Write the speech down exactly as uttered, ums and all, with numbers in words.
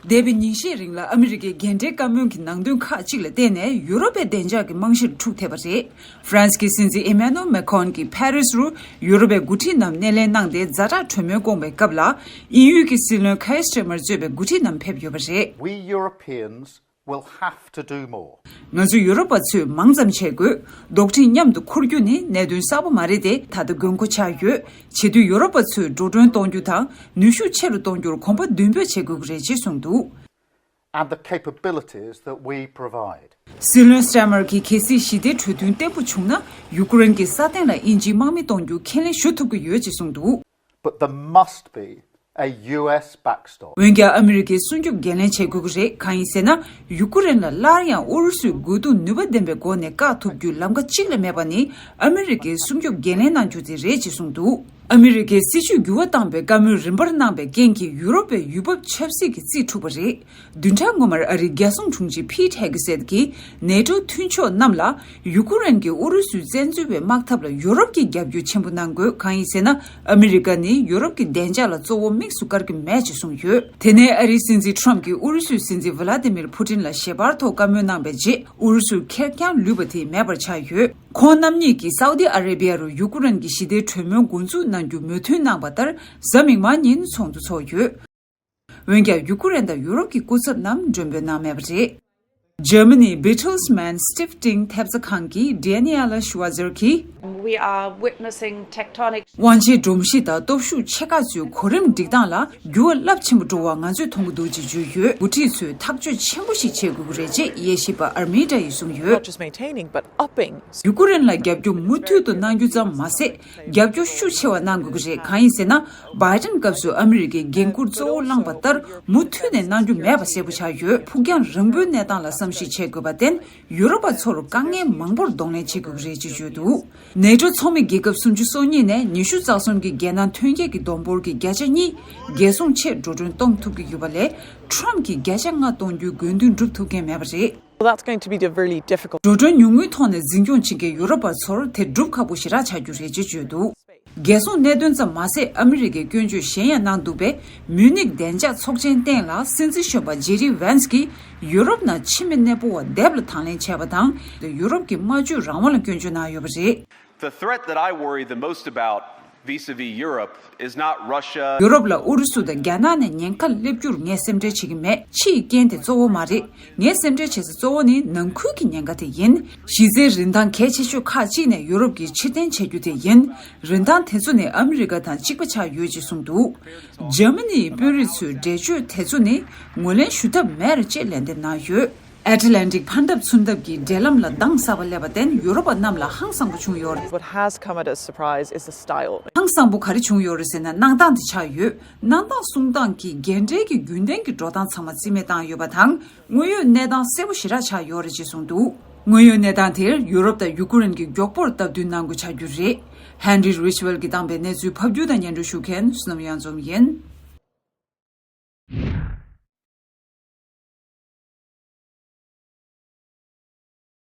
འདས་པའི་ཉིན་ཤས་རིང་ལ་ཨ་མི་རི་ཀའི་རྒན་གྲས་བཀའ་མོལ་གྱི་ནང་དོན་ཁག་ཅིག་ལ་བརྟེན་ནས་ཡུ་རོབ་པའི་བདེ་འཇགས་ཀྱི་རྨང་གཞིར་འཁྲུག་ཐེབས་པ་རེད། ཧྥ་རན་སི་གི་སྲིད་འཛིན་ཨི་མེ་ནུ་མེ་ཁོན་གྱིས་ཕ་རི་སི་རུ་ཡུ་རོབ་པའི་འགོ་ཁྲིད་རྣམས་སྣེ་ལེན་གནང་སྟེ་ཛ་དྲག་གྲོས་མོལ་བསྐོངས་པའི་སྐབས་ལ། དབྱིན་ཡུལ་གྱི་སྲིད་བློན་ཁའི་སི་ཊར་མར་གཙོས་པའི་འགོ་ཁྲིད་རྣམས་ཕེབས་ཡོད་པ་རེད། We Europeans will have to do more. ང་ཚོ་ཡུ་རོབ་པ་ཚོས་མང་ཙམ་བྱེད་དགོས། རྡོག་ཁྲེས་མཉམ་དུ་འཁུར་རྒྱུ་ནི་གནད་དོན་གསར་པ་མ་རེད་དེ། ད་ལྟ་དགོས་མཁོ་ཆགས་ཡོད། བྱེད་དུས་ཡུ་རོབ་པ་ཚོས་འགྲོ་གྲོན་གཏོང་རྒྱུ་དང་ནུས་ཤུགས་ཆེ་རུ་གཏོང་རྒྱུར་གོམ་པ་མདུན་སྤོས་བྱེད་དགོས་ཀྱི་རེད་ཅེས་གསུངས་འདུག། And the capabilities that we provide. སྲིད་བློན་སི་ཊར་མར་གྱིས་གལ་སྲིད་ཞི་བདེའི་གྲོས་མཐུན་བརྟན་པོ་བྱུང་ན། ཡུ་ཀེ་རེན་གྱི་ས་སྟེང་ལ་དབྱིན་ཇིའི་དམག་མི་གཏོང་རྒྱུ་ཁས་ལེན་ཞུ་ཐུབ་ཀྱི་ཡོད་ཅེས་གསུངས་འདུག། But there must be a U S backstop. འོན་ཀྱང་ཨ་མི་རི་ཀས་སྲུང་སྐྱོབ་འགན་ལེན་བྱེད་དགོས་ཀྱི་རེད། གང་ཡིན་ཟེར་ན། ཡུ་ཀེ་རེན་ལ་སླར་ཡང་ཨུ་རུ་སུས་དགོས་གཏུག་ནུས་པ་ལྡན་པའི་སྒོ་ནས་བཀག་ཐུབ་རྒྱུའི་ལམ་ཁ་གཅིག་ལས་མེད་པ་ནི། ཨ་མི་རི་ཀས་སྲུང་སྐྱོབ་འགན་ལེན་གནང་རྒྱུ་དེ་རེད་ཅེས་གསུངས་འདུག། ཨ་མི་རི་ཀས་སྲིད་ཇུས་འགྱུར་བ་བཏང་པའི་བཀའ་མོལ་རིམ་པར་གནང་པའི་རྐྱེན་གྱིས་ཡུ་རོབ་པའི་ཡུལ་བབ་ཆབ་སྲིད་ཀྱི་རྩིས་འཁྲུགས་པ་རེད། བདུན་ཕྲག་སྔོན་མར་ཨ་རིའི་རྒྱལ་སྲུང་དྲུང་ཆེ་ཕིཊ་ཧེ་གི་སེད་ཀྱིས་ནེ་ཊོ་མཐུན་ཕྱོགས་རྣམས་ལ་ཡུ་ཀེ་རེན་གྱིས་ཨུ་རུ་སུའི་བཙན་འཛུལ་བའི་དམག་འཐབ་ལ་ཡུ་རོབ་ཀྱིས་རྒྱབ་སྐྱོར་ཆེན་པོ་གནང་དགོས། གང་ཡིན་ཟེར་ན། ཨ་མི་རི་ཀ་ནི་ཡུ་རོབ་ཀྱི་བདེ་འཇགས་ལ་གཙོ་བོ་དམིགས་སུ་བཀར་གྱི་མེད་ཅེས་གསུངས་ཡོད། དེ་ནས་ཨ་རིའི་སྲིད་འཛིན་ཊརམ་གྱིས་ཨུ་རུ་སུའི་སྲིད་འཛིན་ཝ་ལ་ཏི་མིར་ཕུ་ཏིན་ལ་ཞལ་པར་ཐོག་བཀའ་མོལ་གནང་པའི་རྗེས། ཨུ་རུ་སུ་ཁེར་རྐྱང་ལུས་པ་དེ་མེད་པར་ཆགས་ཡོད། ཁོང་རྣམ་གཉིས་ཀྱིས་སའུ་དི་ཨ་རེ་བྷི་ཡ་རུ་ཡུ་ཀེ་རེན་གྱི་ཞི་བདེའི་གྲོས་མོལ་འགོ་འཛུགས་གནང་རྒྱུ་མོས་མཐུན་གནང་བ་ལྟར། གཟའ་མིག་དམར་ཉིན་ཚོགས་འདུ་ཚོགས་ཡོད། འོན་ཀྱང་ཡུ་ཀེ་རེན་དང་ཡུ་རོབ་ཀྱི་སྐུ་ཚབ་རྣམས་མགྲོན་འབོད་གནང་མེད་པ་རེད། འཇར་མ་ནིའི་Bertelsmann Stiftung་ཐེབས་རྩ་ཁང་གི་Daniela Schwarzer་གྱིས། We are witnessing tectonic དབང་ཆའི་སྒྲོམ་གཞི་དང་སྟོབས་ཤུགས་ཆེ་ཁག་ཚོའི་གོ་རིམ་སྒྲིག་སྟངས་ལ་འགྱུར་བ་རླབས་ཆེན་པོ་འགྲོ་བ་ང་ཚོས་མཐོང་གི་འདུག་ཅེས་བརྗོད་ཡོད། འགོ་ཁྲིད་ཚོས་ཐག་གཅོད་ཆེན་པོ་ཞིག་བྱེད་དགོས་ཀྱི་རེད་ཅེས་དབྱེ་ཞིབ་པ་ཨར་མི་ཏྲ་ཡིས་གསུངས་ཡོད། Not just maintaining, but upping. ཡུ་ཀེ་རེན་ལ་རྒྱབ་སྐྱོར་མུ་མཐུད་དུ་གནང་རྒྱུ་ཙམ་མ་ཟད། རྒྱབ་སྐྱོར་ཤུགས་ཆེ་བ་གནང་དགོས་ཀྱི་རེད། གང་ཡིན་ཟེར་ན། བྷའི་ཏན་སྐབས་སུ་ཨ་མི་རི་ཀས་འགན་འཁུར་གཙོ་བོ་བླངས་པ་ལྟར་མུ་མཐུད་ནས་གནང་རྒྱུ་མེད་པ་གསལ་པོ་ཆགས་ཡོད། ཕུགས་རྒྱང་རིང་པོའི་གནས་སྟངས་ལ་བསམ་གཞིག་བྱེད་དགོས་པར་བརྟེན། ཡུ་རོབ་པ་ཚོར་དཀའ་ངལ་མང་པོར་གདོང་ལེན་བྱེད་དགོས་ཀྱི་རེད་ཅེས་བརྗོད་འདུག། ནེ་ཊོ་ཚོགས་མི་རྒྱལ་ཁབ་སུམ་ཅུ་སོ་གཉིས་ནས་ཉི་ཤུ་རྩ་གསུམ་གྱི་རྒྱལ་ནང་ཐོན་སྐྱེད་ཀྱི་བསྡོམས་འབོར་གྱི་བརྒྱ་ཆ་གཉིས་རྒྱལ་སྲུང་ཆེད་འགྲོ་གྲོན་གཏོང་ཐུབ་ཀྱི་ཡོད་པ་ལས། ཊརམ་གྱིས་བརྒྱ་ཆ་ལྔ་གཏོང་རྒྱུའི་དགོས་འདུན་འགྲུབ་ཐུབ་མཁན་མེད་པ་རེད། Well, that's going to be a really difficult. འགྲོ་གྲོན་ཉུང་ངུའི་ཐོག་ནས་འཛིན་སྐྱོང་བྱེད་མཁན་ཡུ་རོབ་པ་ཚོར་དེ་སྒྲུབ་ཁག་པོ་ཞེ་དྲག་ཆགས་རྒྱུ་རེད་ཅེས་བརྗོད་འདུག། རྒྱལ་སྲུང་གནད་དོན་ཙམ་མ་ཟད། ཨ་མི་རི་ཀས་སྐྱོན་བརྗོད་གཞན་ཡང་གནང་འདུག་པས། མིའུ་ནིག་བདེ་འཇགས་ཚོགས་ཆེན་སྟེང་ལ་སྲིད་འཛིན་གཞོན་པ་ཇེ་ཌི་ཝན་སི་གིས་ཡུ་རོབ་ནང་ཕྱི་མི་གནས་སྤོ་བ་དེབ་ལ་དང་ལེན་བྱས་པ་དང་། ཡུ་རོབ་ཀྱི་སྨྲ་བརྗོད་རང་དབང་ལ་སྐྱོན་བརྗོད་གནང་ཡོད་པ་རེད། The threat that I worry the most about vis-a-vis Europe is not Russia. ཡུ་རོབ་ལ་ཨུ་རུ་སུ་དང་རྒྱ་ནག་ནས་ཉེན་ཁ་སླེབས་རྒྱུར་ངས་སེམས་ཁྲལ་བྱེད་ཀྱི་མེད། ཕྱིའི་རྐྱེན་དེ་གཙོ་བོ་མ་རེད། ངས་སེམས་ཁྲལ་བྱེད་ས་གཙོ་བོ་ནི་ནང་ཁུལ་གྱི་ཉེན་ཁ་དེ་ཡིན། གཞི་རྩའི་རིན་ཐང་གལ་ཆེ་ཤོས་ཁག་ཅིག་ནས་ཡུ་རོབ་ཀྱིས་ཕྱིར་འཐེན་བྱ་རྒྱུ་དེ་ཡིན། རིན་ཐང་དེ་ཚོ་ནི་ཨ་མི་རི་ཀ་དང་གཅིག་པ་ཆགས་ཡོད་ཅེས་གསུངས་འདུག། འཇར་མ་ནིའི་དཔོན་རིགས་ཚོའི་འགྲེལ་བརྗོད་དེ་ཚོ་ནི་ངོས་ལེན་ཞུ་ཐབས་མེད་ཅེས་ལན་འདེབས་གནང་ཡོད། ཨེཊ་ལན་ཊིག་ཕན་འདབས་མཚོན་ཐབས་ཀྱི་འབྲེལ་ལམ་ལ་འདང་ས་བ་སླེབས་པར་བརྟེན། ཡུ་རོབ་པ་རྣམས་ལ་ཧང་སངས་པོ་བྱུང་ཡོད། What has come at a surprise is the style. ཧང་སངས་པོ་ག་རེ་བྱུང་ཡོད་རེད་ཟེར་ན། གནང་སྟངས་དེ་ཆགས་ཡོད། གནང་སྟངས་གསུང་སྟངས་ཀྱིས་རྒན་གྲས་ཀྱི་རྒྱུན་ལྡན་གྱི་འགྲོ་སྟངས་ཚང་མ་རྩིས་མེད་བཏང་ཡོད་པ་དང་། དངོས་ཡོད་གནས་སྟངས་གསལ་པོ་ཞེ་དྲག་ཆགས་ཡོད་རེད་ཅེས་གསུངས་འདུག། དངོས་ཡོད་གནས་སྟངས་དེར་ཡུ་རོབ་དང་ཡུ་ཀེ་རེན་གྱིས་མགྱོགས་པོར་སྟབས་བསྟུན་གནང་དགོས་ཆགས་རྒྱུ་རེད། ཧན་རི་རིཆ་ཝེལ་གྱིས་བཏང་པའི་གནས་ཚུལ་ཕབ་སྒྱུར་དང་སྙན་སྒྲོན་ཞུ་མཁན་བསོད་ནམས་གཡང་འཛོམས་ཡིན།